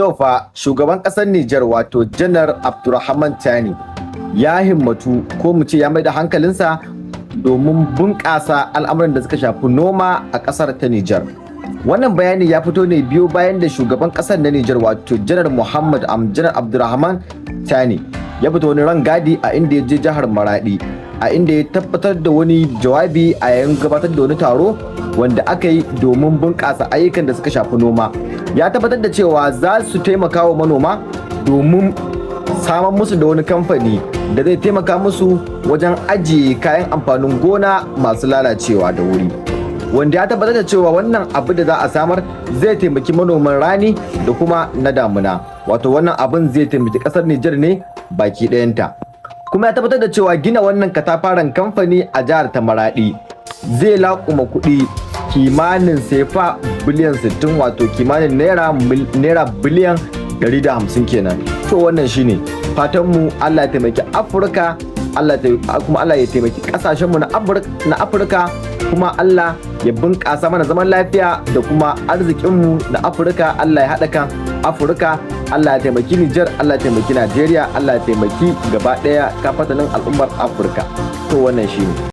To fa, shugaban ƙasar Nijar, wato Janar Abdurrahman Tani, ya himmatu, ko mu ce ya mai da hankalinsa domin bunƙasa al'amuran da suka shafi noma a ƙasar ta Nijar. Wannan bayani ya fito ne biyo bayan da shugaban ƙasar na Nijar, wato Janar Muhammad am Janar Abdurrahman Tani, ya fito wani rangadi a inda ya je jihar Maradi, a inda ya tabbatar da wani jawabi a yayin gabatar da wani taro wanda aka yi domin bunƙasa ayyukan da suka shafi noma. Ya tabbatar da cewa za su taimaka wa manoma domin samar musu da wani kamfani da zai taimaka musu wajen ajiye kayan amfanin gona masu lalacewa da wuri, wanda ya tabbatar da cewa wannan abu da za a samar zai taimaki manoman rani da kuma na damuna, wato wannan abin zai taimaki kasar Nijar ne baki ɗayanta. Kuma ya tabbatar da cewa gina wannan katafaren kamfani a jihar ta Maradi zai laƙuma kuɗi kimanin sefa biliyan 60, wato kimanin naira biliyan 150 kenan. To, wannan shine fatanmu. Allah ya taimaki Afirka, Allah kuma Allah ya taimaki kasashenmu na Afirka, kuma Allah ya bunƙasa mana zaman lafiya da kuma arzikinmu na Afirka. Allah ya haɗa kan Afirka. Allah ya taimaki Nijar, Allah ya taimaki Najeriya, Allah ya taimaki gaba ɗaya kafatanin al'ummar Afirka. To, wannan shine.